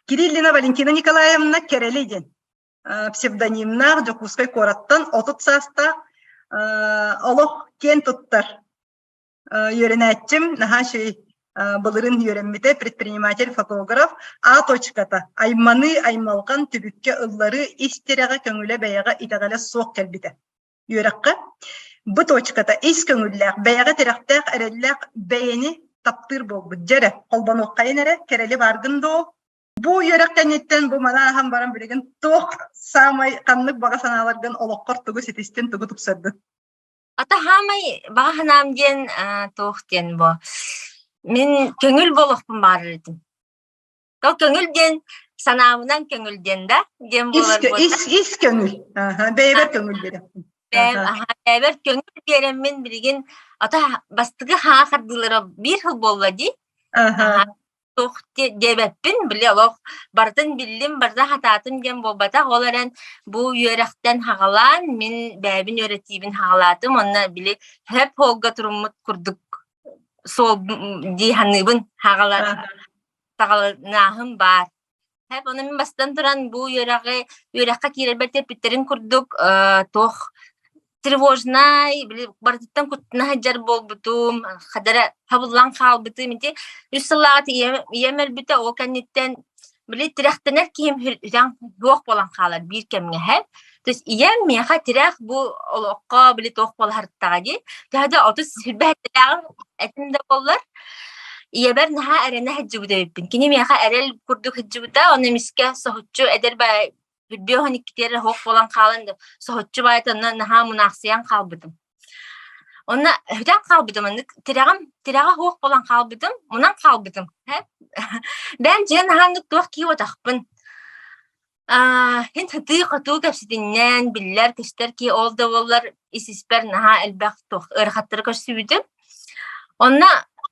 Кириллина Валентина Николаевна Кэрэли диэн псевдонимнаах Дьокуускай куораттан 30 саастаах олох киэн туттар үөрэнээччим наһаа үчүгэй былырын үөрэммитэ предприниматель фотограф А точката айманыы аймалҕан түбүккэ ылларыы ис тирэҕэ көҥүлэ бэйэҕэ итэҕэлэ суох кэлбитэ үөрэххэ Б точката ис көҥүллээх бэйэҕэ тирэхтээх эрэллээх бэйэни таптыыр буолбут дьэ эрэ холбонуоххайын эрэ кэрэли бааргын доо бу үөрэх кэнниттэн бу маны ааһан баран билигин туох саамай ханнык баҕа санааларгын олоххор тугу ситистин тугу тупсардын Ата хаамай баҕа санаам диэн туох диэн бу мин көҥүл буолуохпун баҕарар этим. Ол көҥүл диэн санаабынан көҥүл диэн да диэн буолар ис ис көҥүл бэйэбэр көҥүл биэрэппин бэйэбэр көҥүл биэрэммин билигин ата бастакы хаа хардыылара биир сыл буолла дии Туох диэбэппин, били олох барытын биллим, барыта хатаатым диэн буолбатах. Ол эрэн бу үөрэхтэн хаҕалаан мин бэйэбин үөрэтиибин хаҕалаатым уонна били хөп холга туруммут курдук суол дии саныыбын хаҕаланааһын баар. Хэп ону мин бастан туран бу үөрэҕи үөрэххэ киирэрбэр тэппиттэрин курдук туох тревожнай, били барытыттан куттана сылдьар буолбутум, хадара хабыллан хаалбытым. Ити үс сыллааҕыта ийэм, ийэм өлбүтэ, ол кэнниттэн били тирэхтэнэр киһим үтэн суох буолан хаалар биир кэмҥэ һэ. То есть ийэм миэхэ тирэх бу олоххо били туох буола сырыттаҕа дии. Төһө да отут сүүрбэһэтилээҕим этим да буоллар, ийэбэр наһаа эрэнэ сылдьыбыт эбиппин. Кини миэхэ эрэл курдук сылдьыбыта, ону эмискэ соһуччу эдэр Бүрбүөһүн иккитигэр оһох буолан хаалан соһуччу баайта онно наһаа мунаахсыйан хаалбытым. Онно бүтэн хаалбытым, маннык тирэҕим тирэҕэ суох буолан хаалбытым, мунан хаалбытым. Бэйэм дьиэ наһааннык туох кии утахпын. Һин сытыы-хотуу кэпсэтиннээн, биллэр-көстөр киһи ол да буоллар ис-испэр наһаа элбэх туох ыарахаттары көрсүбүтүм. Онно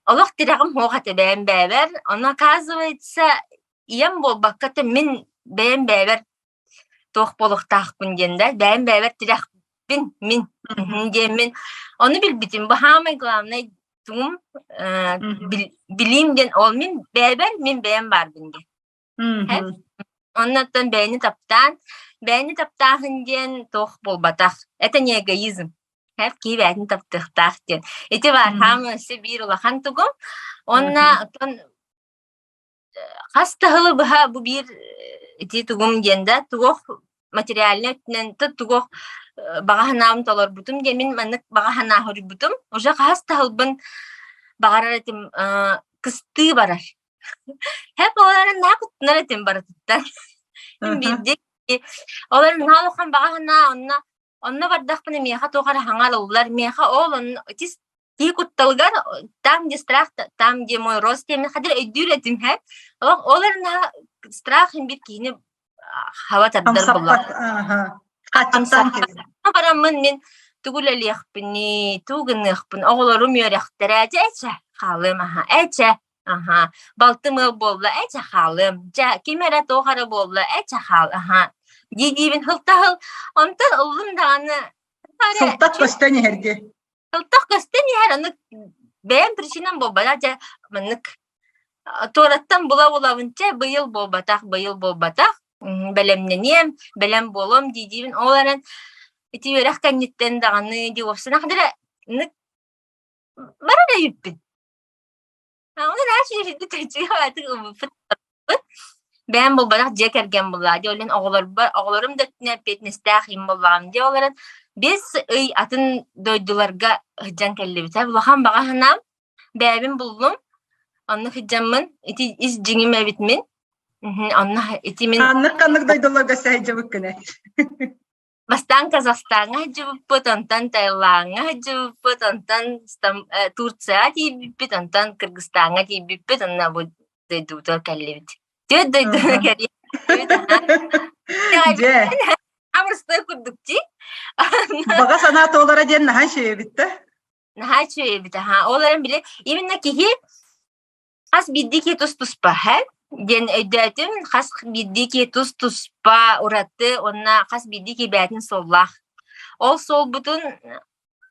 олох тирэҕим суох этэ бэйэм бэйэбэр. Онно оказывается ийэм буолбакка да мин бэйэм бэйэбэр туох буолуохтаахпын диэн да бэйэм бэйэбэр тирэхпин мин диэммин ону билбитим бу саамай главный тугум билиим диэн ол мин бэйэбэр мин бэйэм баарбын диэн Оннуттан бэйэни таптаан бэйэни таптааһын диэн туох буолбатах это не эгоизм Хэп киһи бэйэтин таптыахтаах диэн ити баар хааман өссө биир улахан тугум уонна оттон Хас да сылы быһа бу биир ити тугум диэн да туох материальнай өттүнэн да туох баҕа санаабын толорбутум диэн мин маннык баҕа санаа хоруйбутум. Уже хас да сылбын баҕарар этим кыстыы барар. Хэп ол эрэн наһаа куттанар этим барытыттан. Мин биирдик ол эрэн наһаа улахан баҕа санаа онно Онно бардахпына миэхэ туох эрэ хаҥа ылыллар, миэхэ ол онно ити киһи кутталыгар там где страх, там где мой рост диэн хадыр өйдүүр этим һэ. Ол ол эрэ наһаа страх иһин биир киһини хаба тардар буолла. Бараммын мин тугу үлэлиэхпиний, тугу гыныахпын, оҕолорум үөрэхтэрэ, дьэ эчэ хаалыам аха, эчэ Аһаа, балтым ыал буолла, ээ чэ хаалыам, дьэ ким эрэ туох эрэ буолла, ээ чэ хаал, аһаа дии-диибин сылтаһыл, онтон ыллым даҕаны Сылтах көстөн иһэр дии. Сылтах көстөн иһэр, аны бэйэм причинам буолбатах, дьэ маннык туораттан була-булабын, чэ быйыл буолбатах, быйыл буолбатах, бэлэмнэниэм, бэлэм буолуом дии-диибин, ол эрэн ити үөрэх кэнниттэн даҕаны дии уопсанах барар эбиппин. Бэйэм буолбатах дьиэ кэргэн буллаа дии олен оҕолорбор оҕолорум да өттүнэн эппиэтинэстээх им буоллаҕым дии ол эрэн биэс ый атын дойдуларга сылдьан кэллибит улахан баҕа санаам бэйэбин буллум онно сылдьаммын ити ис дьиҥим эбит мин онно ити мин Ханнык ханнык дойдуларга сылдьыбыккын Бастаан Казахстаҥҥа сылдьыбыппыт, онтон Таилаҥҥа сылдьыбыппыт, онтон Турцияҕа тиийбиппит, онтон Кыргызстаҥҥа тиийбиппит, онно бу дойдубутугар кэллибит. Түөрт дойдуну кэрийбит. Дьэ. Абырстай курдук дии. Баҕа санаа туолара диэн наһаа үчүгэй эбит да. Наһаа үчүгэй эбит аһаа. Ол эрэн били именно киһи Хас биирдии киһи тус-туспа һэ диэн өйдөөтүм. Хас биирдии киһи тус-туспа ураты уонна хас биирдии киһи бэйэтин суоллаах. Ол суолбутун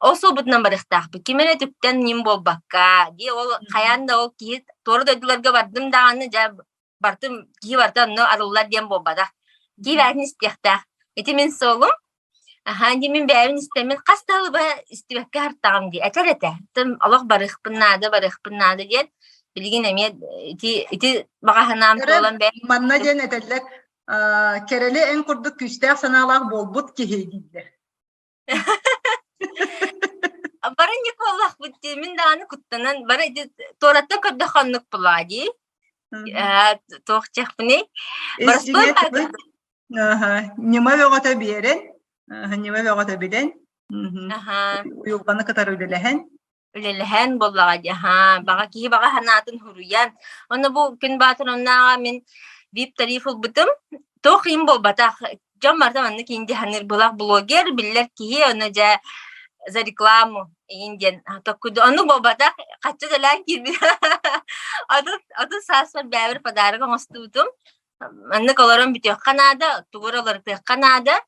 ол суолбутунан барыахтаахпыт. Ким эрэ түптэн ньим буолбакка, дии ол хайаан да ол киһи туора дойдуларга бардым даҕаны дьэ Бартым киһи барыта онно арыллар диэн буолбатах. Киһи бэйэтин истиэхтээх. Ити мин суолум. Аһаа, дии мин бэйэбин истэммин хас да сылы истибэккэ сыртаҕым дии. Этэр этэ. Тым олох барыахпын наада, барыахпын наада диэн. Билигин эмиэ ити ити баҕа санаам туолан бэйэм Манна диэн этэллэр, кэрэли эн курдук күүстээх санаалаах буолбут киһи дииллэр. Бары не буоллахпыт дии. Мин даҕаны куттанан бары ити туораттан көрдөххө оннук буолаа дии. Туох диэхпиний? Боростуой Ньыма бөҕөтө биэрэн, ньыма бөҕөтө билэн, уйулҕаны кытары үлэлэһэн. Үлэлэһэн буоллаҕа дии, аһаа, баҕа киһи баҕа санаатын суруйан. Онно бу күн баатыр оннооҕо мин вип тариф ылбытым. Туох иһин буолбатах. Дьон барыта маннык иһин дии саныыр былах блогер, биллэр киһи, ону дьэ за рекламу иһин диэн токкуду. Оннук буолбатах, хаччы төлөөн киирбит. 30 сааспар бэйэбэр подарок оҥостубутум. Маннык олорон бүтүөххэ наада, тугу эрэ уларытыахха наада.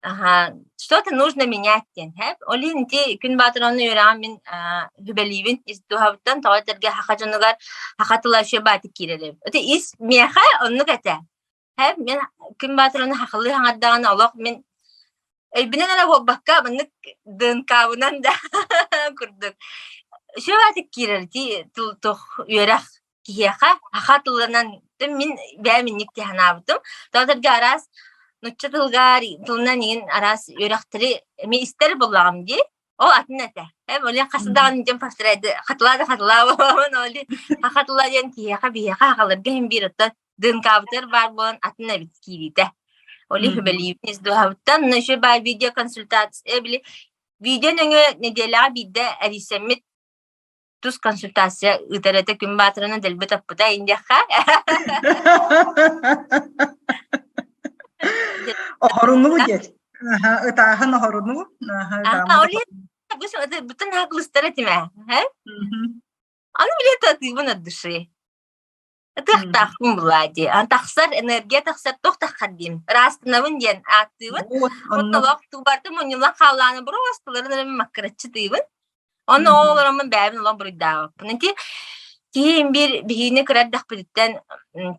Аха, что-то нужно менять диэн, һэп. Ол иһин ити Күн Баатыр онно үөрэҕин мин сүбэлиибин ис дууһабыттан, тоҕо этэргэ саха дьонугар саха тыла вообще баатык киирэр эбит. Ити ис миэхэ оннук этэ. Һэп, мин Күн Баатыр ону сахалыы саҥардаҕына олох мин өйбүнэн эрэ буолбакка, маннык ДНК-бынан да курдук. Үчүгэй баатык киирэр ити тыл туох үөрэх киһиэхэ саха тылынан мин бэйэм инник дии санаабытым. Тоҕо араас нучча тылыгар тылынан иҥин араас үөрэхтэри эмиэ истэр буоллаҕым дии. Ол атын этэ. Эм оле хас даҕаны диэн повторяйды хатылаа да хатылаа буолабын оли саха тыла диэн киһиэхэ биһиэхэ сахаларга иһин биир оттон ДНК-бытыгар баар буолан атын эбит киириитэ. Оли сүбэлиибин ис дууһабыттан. Но еще баар видеоконсультация били видео нөҥүө нэдиэлэҕэ биирдэ эрийсэммит тус консультация ыытар этэ күн баатыраны дэлби таппыта индиэххэ. Оһорунуу диэт. Ытааһын оһорунуу. Бүтүн хаклыстар этимэ. Аны билет атыыбын от души. Ытыахтаахпын булаа дии. Тахсар энергия тахсар туох таххар диим. Ыраастанабын диэн ааттыыбын. Оттолоох тубарты мунньуллан хааллааны бороостуларын эрэ маккыраччы тыыбын. Онно ол олороммун бэйэбин олох буруйдаабаппын. Ити киһи биир биһиини кыра эрдэхпититтэн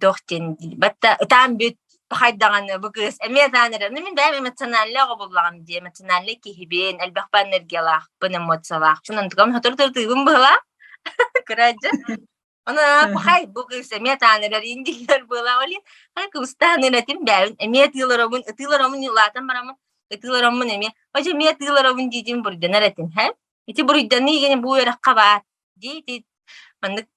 туох диэн батта ытаан бүт пахайдаҕаны бу кыыс эмиэ ытаан эрэр. Мин бэйэм эмоциональнай оҕо буоллаҕым дии. Эмоциональнай киһибин, элбэх энергиялаахпын, эмоциялаахпын. Онтукам сотору тыыбын быһылаах. Кыра дьэ. Ону пахай бу кыыс эмиэ ытаан эрэр индиилэр буолаа олин хай кыбыстаан этим бэйэбин эмиэ ытыыларобун ытыыларомун улаатан бараммын ытыылароммун эмиэ ожо эмиэ ытыыларобун диитин буруйданар этим һэ ити буруйданыы гини бу үөрэххэ баар дии ити маннык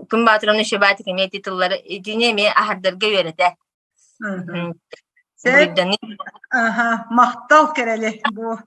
күн баатыраны шебатик эмиэ ити тыллары итини эмиэ аһардарга үөрэтэ буруйданыы махтал кэрэли бу.